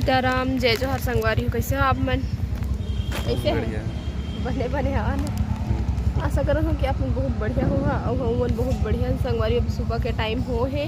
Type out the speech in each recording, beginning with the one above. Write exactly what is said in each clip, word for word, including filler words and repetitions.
सीताराम, जय जोहार संगवारी हो, कैसे हो आप मन? कैसे हो? बढ़िया। बने बने हवा ना। आशा करत हूँ कि आप मन बहुत बढ़िया होहा, अउ हम मन बहुत बढ़िया। संगवारी, अब सुबह के टाइम हो हे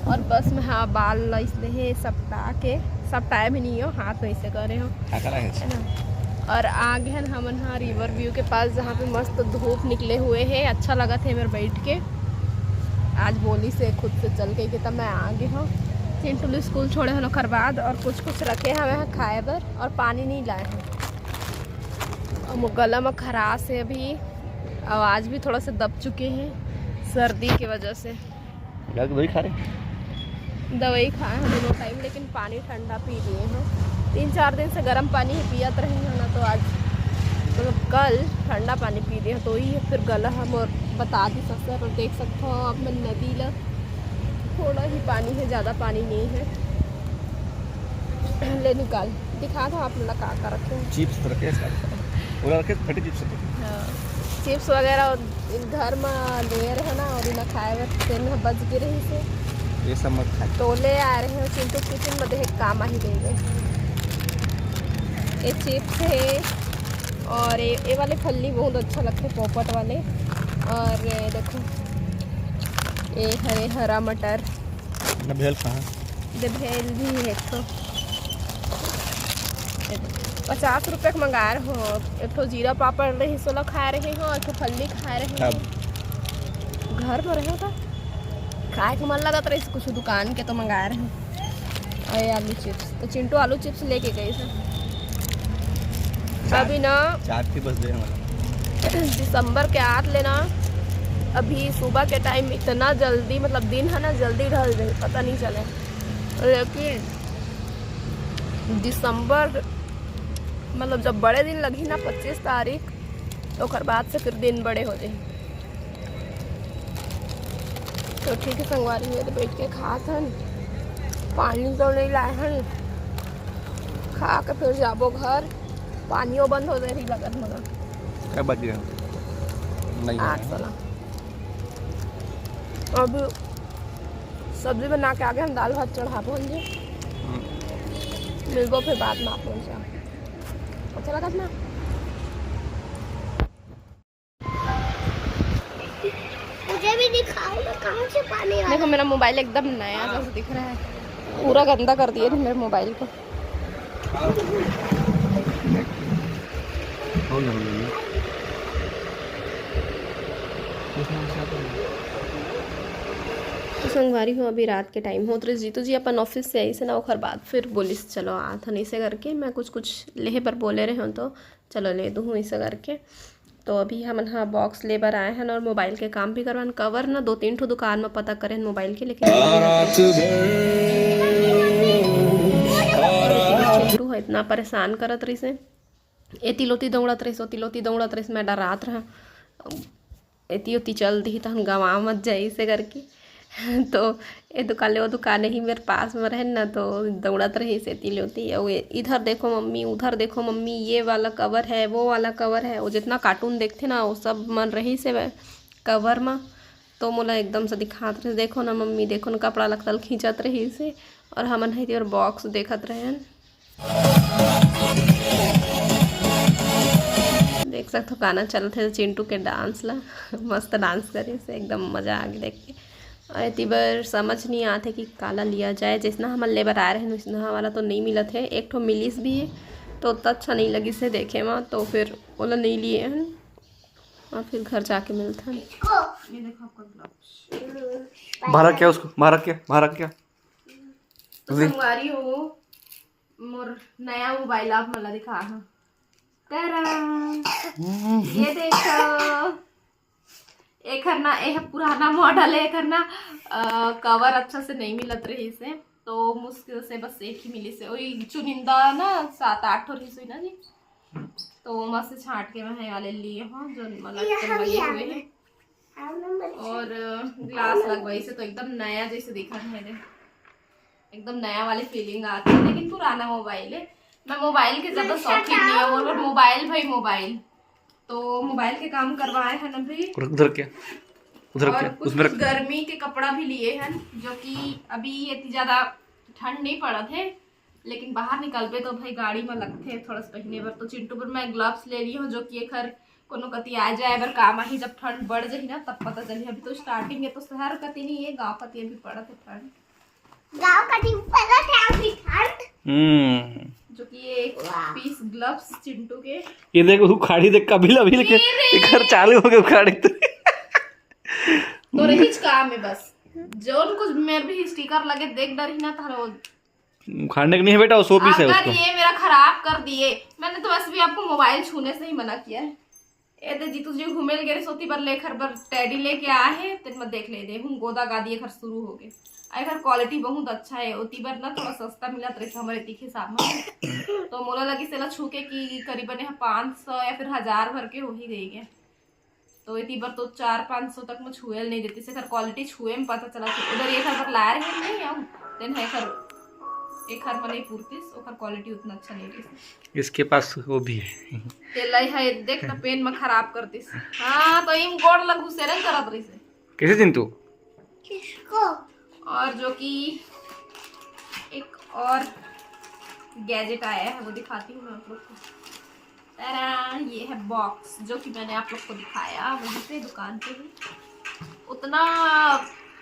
और बस में, हाँ, बाल ला इसने हे सपटा के, सपटाए भी नहीं हो, हाथ में ऐसे करे हो, काका लागे है ना। और आ गए हन हमन हा रिवर व्यू के पास, जहाँ पे मस्त धूप निकले हुए है, अच्छा लगत है मेरे बैठ के। आज बोली से खुद से चल के कि तब मैं आ गए हूँ। चिंटू ल स्कूल छोड़े हन ओकर बाद, और कुछ कुछ रखे हवे हैं खाए बर, और पानी नहीं लाए हैं। और मो-, गला में खराश है अभी, आवाज़ भी थोड़ा सा दब चुके हैं सर्दी की वजह से। क्या दवाई खा रहे? दवाई खाए हैं दोनों टाइम, लेकिन पानी ठंडा पी लिए हैं। तीन चार दिन से गर्म पानी ही पियत रही हूँ ना, तो आज, मतलब, कल ठंडा पानी पी लिए, तो ये फिर गला हम और बता दी ससुर। और देख सकते हो आप मन नदी ला, थोड़ा ही पानी है, ज़्यादा पानी नहीं है। ले निकाल, दिखा दो आप लोग का, का रखे हैं। चिप्स रखे हैं, पूरा रखे, फटे चिप्स रखे। हाँ, चिप्स वगैरह घर में ले रहे ना, और इन्हें खाए बर तेन ह बच गे रही से। ये सब मत खाए। तो ले आ रहे हो, चिंटू टिफिन में देख काम आ ही देंगे। ये चिप्स है, और ये, ये वाले फल्ली बहुत अच्छा लगते, पोपट वाले। और ये देखो, ये हरे हरा मटर। ना भेल कहाँ? दे भेल भी है एक ठो। पचास रुपये के मंगाए रहे हो, एक ठो जीरा पापड़ रही, सोला खाए रहे हो, एक ठो फल्ली खाए रहे हो। अब घर पर रहे हो तो खाए के मन लगत रही, कुछ दुकान के तो मंगाए रहे हो। अरे आलू चिप्स, तो चिंटू आलू चिप्स लेके गए सर। चार, अभी ना चार के बस दे हमारा। दिसंबर के आत ले ना, अभी सुबह के टाइम इतना जल्दी, मतलब, दिन है ना, जल्दी ढल जाए, पता नहीं चले। लेकिन दिसंबर, मतलब, जब बड़े दिन लगी ना, पच्चीस तारीख, तो ओकर बाद से फिर दिन बड़े हो जाए। तो ठीक है संगवारी, में तो बैठ के खात हन, पानी तो नहीं लाए हन, खा के फिर जाबो घर। पानियो बंद हो जाए रही लगत मगर। क्या बच गया? नहीं है। आठ साला। अब सब्जी बना के आगे हम दाल भात चढ़ाबो हन जी। हम्म। मिलबो फिर बाद में आप लोग से। अच्छा लगा ना? मुझे भी दिखाओ ना, कहाँ से पानी आ रहा है? देखो, मेरा मोबाइल एकदम नया जैसा दिख रहा है, पूरा गंदा कर दिए थे मेरे मोबाइल को। तो संगवारी हो, अभी रात के टाइम होत रहिस, जीतू जी अपन ऑफिस से आइस ना, ओकर बाद फिर बोलिस, "चलो आत हन," ऐसे करके। मैं कुछ कुछ लेहे बर बोले रहे हूँ, तो चलो ले दूँ ऐसे करके। तो अभी हमन ह बॉक्स ले बर आए हन और मोबाइल के काम भी करवान। कवर ना दो तीन ठो दुकान म पता करे हन मोबाइल के, लेकिन चिंटू ह इतना परेशान करत रहिस हे, एती लोती दौड़त रहिस, ओती लोती दौड़त रहिस, मैं डरात रहा, एती ओती चल दिही तहन गंवा मत जाई, ऐसे करके। तो ए दुकान ले वो दुकान ही मेरे पास में रहे ना, तो दौड़त रहिस एती ले ओती। अउ ए-, "इधर देखो मम्मी, उधर देखो मम्मी, ये वाला कवर है, वो वाला कवर है।" वो जितना कार्टून देखथे ना, वो सब मन रहिस हे कवर म। तो मोला एकदम से दिखात रहिस, "देखो ना मम्मी, देखो ना," कपड़ा लत्ता ल खींचत रहिस हे। और हमन ह एती ओर बॉक्स देखत रहेन। देख सकत हो गाना चलत हे चिंटू के डांस ला। मस्त डांस करिस हे, एकदम मजा आ गे देख के। और एती बर समझ नहीं आत हे कि काला लिया जाए, जैसना हमन ले बर आए रहेन वैसना वाला तो नहीं मिलत हे। एक ठो मिलिस भी हे तो उतना अच्छा नहीं लगिस हे देखे में, तो फिर ओला नहीं लिए हन और फिर घर जाके मिलथन। ये देखो आपका ग्लव्स। बाहर क्या उसको, बाहर क्या, बाहर क्या? तो संगवारी हो, मोर नया मोबाइल आप मन ला दिखा हा। तारा! ये देखो, एखर ना, एह पुराना मॉडल है, एखर ना, अ, कवर अच्छा से नहीं मिलत रहिस हे, तो मुश्किल से बस एक ही मिलिस हे। वही चुनिंदा ना, सात आठ ठो रहिस होही ना जी, तो ओमा से छांट के मैं ये वाले लिए हूँ, जो मतलब ये हम लगे ये हुए हैं। और ग्लास लगवाई से तो एकदम नया जैसे दिखत हे रे, एकदम नया वाली फीलिंग आती है, लेकिन पुराना मोबाइल है। मैं मोबाइल के ज्यादा शौकीन नहीं हूँ, और मोबाइल भाई मोबाइल, तो मोबाइल के काम करवाए हैं ना भाई। उधर क्या, उधर और क्या? कुछ उसमें रख। गर्मी के कपड़ा भी लिए हैं, जो कि अभी ये इतनी ज्यादा ठंड नहीं पड़त है, लेकिन बाहर निकलबे तो भाई गाड़ी में लगथे थोड़ा सा पहिने बर। तो चिंटू बर मैं ग्लव्स ले ली हूँ, जो कि एखर कोनो कति आ जाए बर काम आही। जब ठंड बढ़ जाही ना, तब पता चलही। अभी तो स्टार्टिंग है, तो शहर कति नहीं है, गाँव कति अभी पड़त है ठंड। गाँव कति पड़त है अभी ठंड। हम्म। जो कि ये एक पीस ग्लव्स चिंटू के। ये देख, उखाड़ी देख, कभी अभी लेके ये रे। घर चालू हो गए उखाड़ी तो। तो रही काम है बस, जो उनको मेरे भी स्टिकर लगे देख डर ही ना था वो। उखाड़ने का नहीं है बेटा, वो शो पीस है अगर उसको। ये मेरा खराब कर दिए, मैंने तो वैसे भी आपको मोबाइल छूने से ही मना किया है। ए दे जीतू जी घूमे ल गे रहे, सोती बर लेखर बर टैडी लेके आए हैं, तेन में देख ले दे, हूँ गोदा गादी एखर शुरू हो गए। आ एखर क्वालिटी बहुत अच्छा है, ओती बर ना थोड़ा सस्ता मिलत रहे हमारे तीखे हिसाब में। तो मोला लगी सेला छू के कि करीबन यहाँ पाँच सौ या फिर हजार भर के हो ही गई है। तो इतनी बार तो चार पाँच सौ तक में छुए नहीं देती से, एखर क्वालिटी छुए में पता चला कि उधर ये घर पर लाए रहे नहीं हम, तेन है एखर, एखर में नहीं पूरतीस, ओखर क्वालिटी उतना अच्छा नहीं रही। इसके पास वो भी है। तेला है देख ना, पेन में खराब कर दिस। हाँ, तो इम गोड़ लग घुसेरे करत रही से। कैसे दिन तू? किसको? और जो कि एक और गैजेट आया है, वो दिखाती हूँ मैं आप लोग को। तारा, ये है बॉक्स जो कि मैंने आप लोग को दिखाया वहीं पे दुकान पे ही। उतना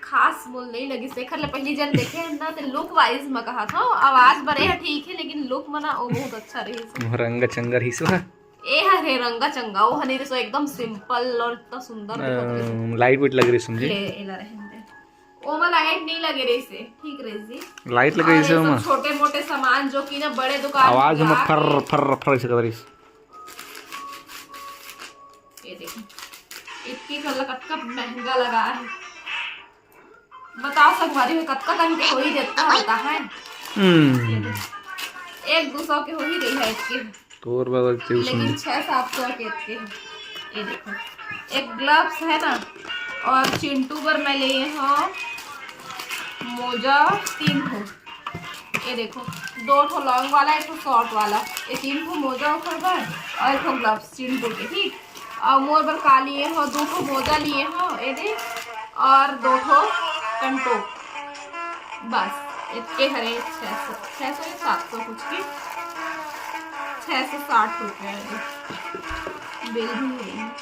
खास मोल नहीं लगी से, एखर ले पहली जन देखे हैं ना, तो लुक वाइज में कहा था, आवाज बड़े है ठीक है, लेकिन लुक में ना वो बहुत अच्छा रही से। रंग चंगर ही सो। ए हरे रंगा चंगा, वो हनी रही सो एकदम सिंपल और इतना सुंदर दिखत रही से। लाइट वेट लग रही समझी। ले, एला रहने दे। ओमा लाइट नहीं लगे रही से, ठीक रही से। लाइट लगे और रही से ये सब ओमा। छोटे मोटे सामान जो कि ना बड़े दुकान आवाज में हम जाके फर फर फर से कर रही से। ये देखो, इतनी कल कतका महंगा लगा है। बताओ संगवारी में कतका कन के हो ही देता होता है। हम्म। एक दो सौ के हो ही रही है इसके। तोर बगल के उसमें। लेकिन छः सात सौ के इतने हैं। ये देखो, एक ग्लव्स है ना, और चिंटू बर मैं लिए हूँ मोजा तीन ठो। ये देखो, दो ठो लॉन्ग वाला, एक ठो शॉर्ट वाला, ये तीन ठो मोजा ओकर बर और एक ठो ग्लव्स चिंटू के, ठीक। और मोर बर का लिए हो, दो ठो मोजा लिए हो, ये दे, और दो ठो कंटो। बस इतने हरे, छः सौ, छः सौ या सात सौ कुछ के, छः सौ साठ रुपये है। बिल भी नहीं है।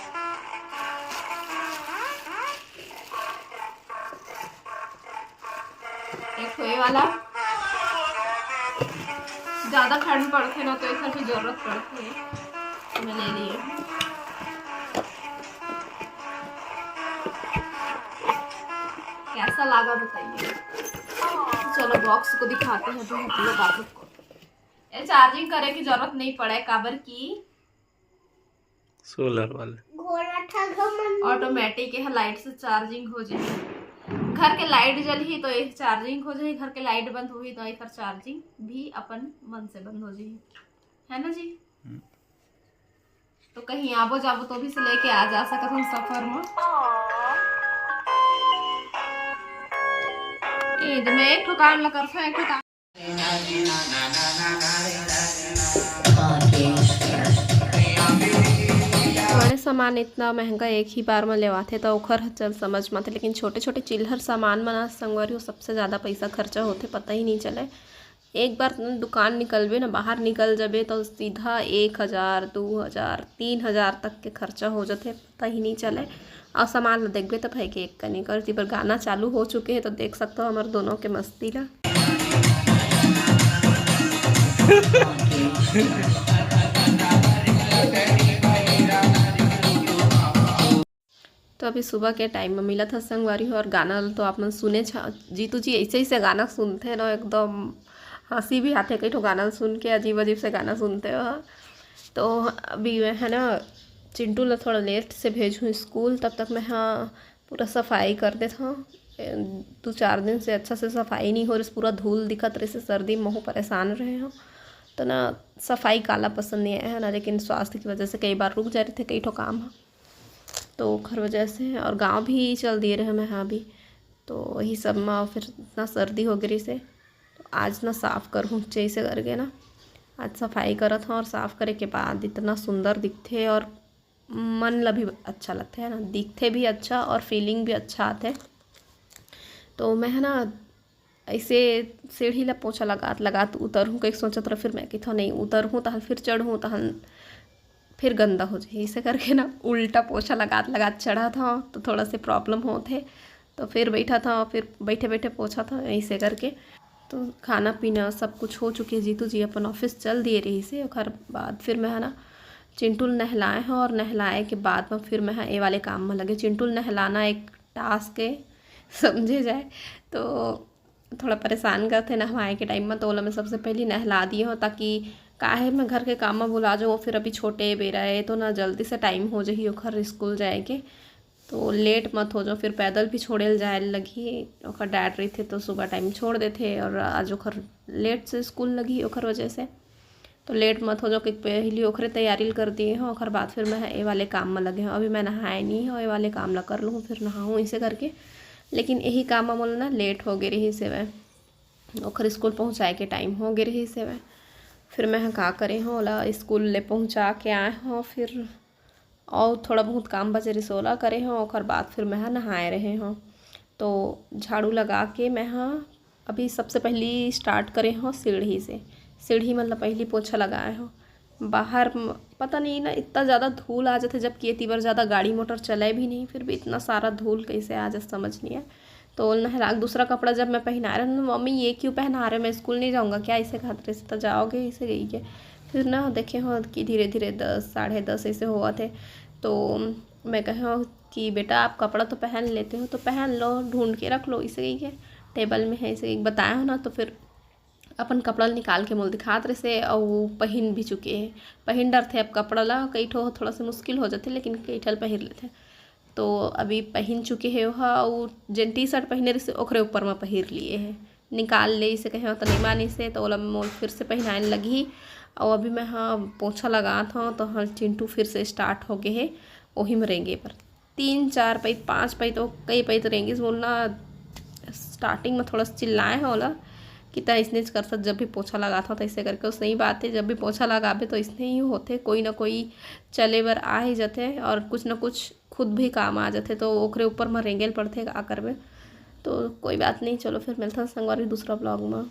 एक ठो ये वाला, ज्यादा ठंड पड़थे ना, तो एकर भी जरूरत पड़थे, तो मैं ले लिए। कैसा लगा बताइए। चलो बॉक्स को दिखाते हैं तो हम लोग आप लोग को। ये चार्जिंग करे की जरूरत नहीं पड़े, काबर की सोलर वाले। ऑटोमेटिक है, लाइट से चार्जिंग हो जाए। घर के लाइट जलही तो ये चार्जिंग हो जाए, घर के लाइट बंद होही तो एकर चार्जिंग भी अपन मन से बंद हो जाए, है ना जी? हम्म। तो कहीं आबो जाबो तो भी से लेके आ जा सकत हम सफर में। ए, तो मैं एक ठो काम ला करथों, एक ठो काम। बड़े सामान इतना महंगा एक ही बार में लेवाथे, तो ओखर चल समझ में आथे, लेकिन छोटे-छोटे चिल्हर सामान में ना, संगवारी हो, सबसे ज़्यादा पैसा खर्चा होथे, पता ही नहीं चले। एक बार न दुकान निकलबे ना, बाहर निकल जबे, तो सीधा एक हजार, दो हजार, तीन हजार तक के खर्चा हो जाथे, पता ही नहीं चले। और सामान ला देखबे, तो भाई के एक कनी कर, जी बर गाना चालू हो चुके हैं, तो देख सकते हो हमारे दोनों के मस्ती ला। तो अभी सुबह के टाइम में मिलत ह संगवारी हो, और गाना ल तो आप मन सुने छ, जीतू जी ऐसे ऐसे गाना सुनथे ना, एकदम हंसी भी आथे, कई ठो गाना ल सुन के अजीब अजीब से गाना सुनथे हो। तो अभी मैं है ना, चिंटू ला थोड़ा लेट से भेजूँ स्कूल, तब तक मैं हाँ पूरा सफाई कर देत हूँ। दो चार दिन से अच्छा से सफाई नहीं हो रही, पूरा धूल दिखत रहे से, सर्दी में महू परेशान रहे हूँ। तो ना सफाई काला पसंद नहीं आया है ना, लेकिन स्वास्थ्य की वजह से कई बार रुक जा रहे थे कई ठो काम ह, तो ओखर वजह से। और गाँव भी चल दिए रहे मैं हाँ अभी, तो वही सब में फिर इतना सर्दी हो गई से। तो आज ना साफ करहूँ जैसे करके ना, आज सफाई करत हूँ और साफ करे के बाद इतना सुंदर दिखथे और मन ला भी अच्छा लगथे है ना, दिखथे भी अच्छा और फीलिंग भी अच्छा आथे। तो मैं है ना ऐसे सीढ़ी ला पोछा लगात लगात उतरहूँ कहिके सोचत रह। फिर मैं कहिथौं नहीं उतरहूँ, तहन फिर चढ़हूँ, तहन फिर गंदा हो जाही। ऐसे करके ना उल्टा पोछा लगात लगात चढ़त हौं, तो थोड़ा से प्रॉब्लम होत हे। तो फिर बैठत हौं, फिर बैठे बैठे पोछत हौं, ऐसे करके। तो खाना पीना सब कुछ हो चुके हे। जीतू जी अपन ऑफिस चल दिए रहिस हे। ओकर बाद फिर मैं ह ना चिंटू ल नहलाए हौं, और नहलाए के बाद म फिर मैं ह ए वाले काम म लगे। चिंटू ल नहलाना एक टास्क हे, समझे जाए। तो थोड़ा परेशान करथे नहवाए के टाइम म, तो ओला मैं सबसे पहली नहला दिए हौं, ताकि काहे मैं घर के काम म भुला जाऊँ। फिर अभी छोटे बेरा हे, तो ना जल्दी से टाइम हो जाही ओखर स्कूल जाए के। तो लेट मत हो जाऊँ, फिर पैदल भी छोड़े ल जाए ल लगही। ओखर डैड रहिथे तो सुबह टाइम छोड़ देथे, और आज ओखर लेट से स्कूल लगही, ओखर वजह से। तो लेट मत हो जाऊँ, कहिके पहली ओखरे तैयारी ल कर दिए हौं, ओखर बाद फिर मैं ह ए वाले काम म लगे हौं। अभी मैं नहाए नहीं हौं, ए वाले काम ला कर लूँ, फिर नहाऊँ, ऐसे करके। लेकिन यही काम म मोला ना लेट हो गे रहिस हवय, ओखर स्कूल पहुँचाए के टाइम हो गे रहिस हवय। फिर मैं ह का करे हौं, ओला स्कूल ले पहुँचा के आए हौं, फिर अउ थोड़ा बहुत काम बचे रहिस, ओला करे हौं, ओखर बाद फिर मैं ह नहाए रहे हौं। तो झाड़ू लगा के मैं ह अभी सबसे पहली स्टार्ट करे हौं सीढ़ी से। सीढ़ी मतलब पहली पोछा लगाए हौं। बाहर म-, पता नहीं ना, इतना ज़्यादा धूल आ जाथे, जबकि एती बर ज़्यादा गाड़ी मोटर चले भी नहीं, फिर भी इतना सारा धूल कैसे आ जाथे, समझ नहीं आए। तो ओला नहला के दूसरा कपड़ा जब मैं पहना रहे हौं, "मम्मी, ये क्यों पहना रहे हो? मैं स्कूल नहीं जाऊँगा क्या?" ऐसे कहत रहिस, "तो जाओगे," ऐसे कहिके। फिर ना देखे हौं कि धीरे धीरे दस, साढ़े दस ऐसे होवत हे, तो मैं कहे हौं कि, "बेटा, आप कपड़ा तो पहन लेते हो, तो पहन लो, ढूंढ के रख लो," ऐसे कहिके, "टेबल में है," ऐसे कहिके बताए हौं ना। तो फिर अपन कपड़ा ल निकाल के मोला दिखात रहिस हे, अउ पहिन भी चुके हे। पहिन डरथे अब कपड़ा ला, कई ठो थोड़ा से मुश्किल हो जाथे, लेकिन कई ठन पहिर लेथे। तो अभी पहिन चुके हे ओहा, अउ जेन टी शर्ट पहिने रहिस हे, ओकरे ऊपर म पहिर लिए हे। निकाल ले, इसे कहे हौं, तो नहीं मानिस हे, तो ओला मोला फिर से पहिनाए ल लगही। अउ अभी मैं ह पोछा लगात हौं, तो ह चिंटू फिर से स्टार्ट हो गे हे, ओही म रेंगे बर। तीन चार पइत, पाँच पइत, ओ कई पइत रेंगिस। मोला ना स्टार्टिंग म थोड़ा सा चिल्लाए हौं ओला कि तैं अइसनेच करथस, जब भी पोछा लगात हौं, तो ऐसे करके। ओ सही बात हे, जब भी पोछा लगाबे, तो अइसने ही होथे, कोई ना कोई चले बर आ ही जाथे, और कुछ ना कुछ खुद भी काम आ जाथे, तो ओकरे ऊपर म रेंगे ल पड़थे, का करबे। तो कोई बात नहीं, चलो फिर मिलथन संगवारी दूसरा ब्लॉग म।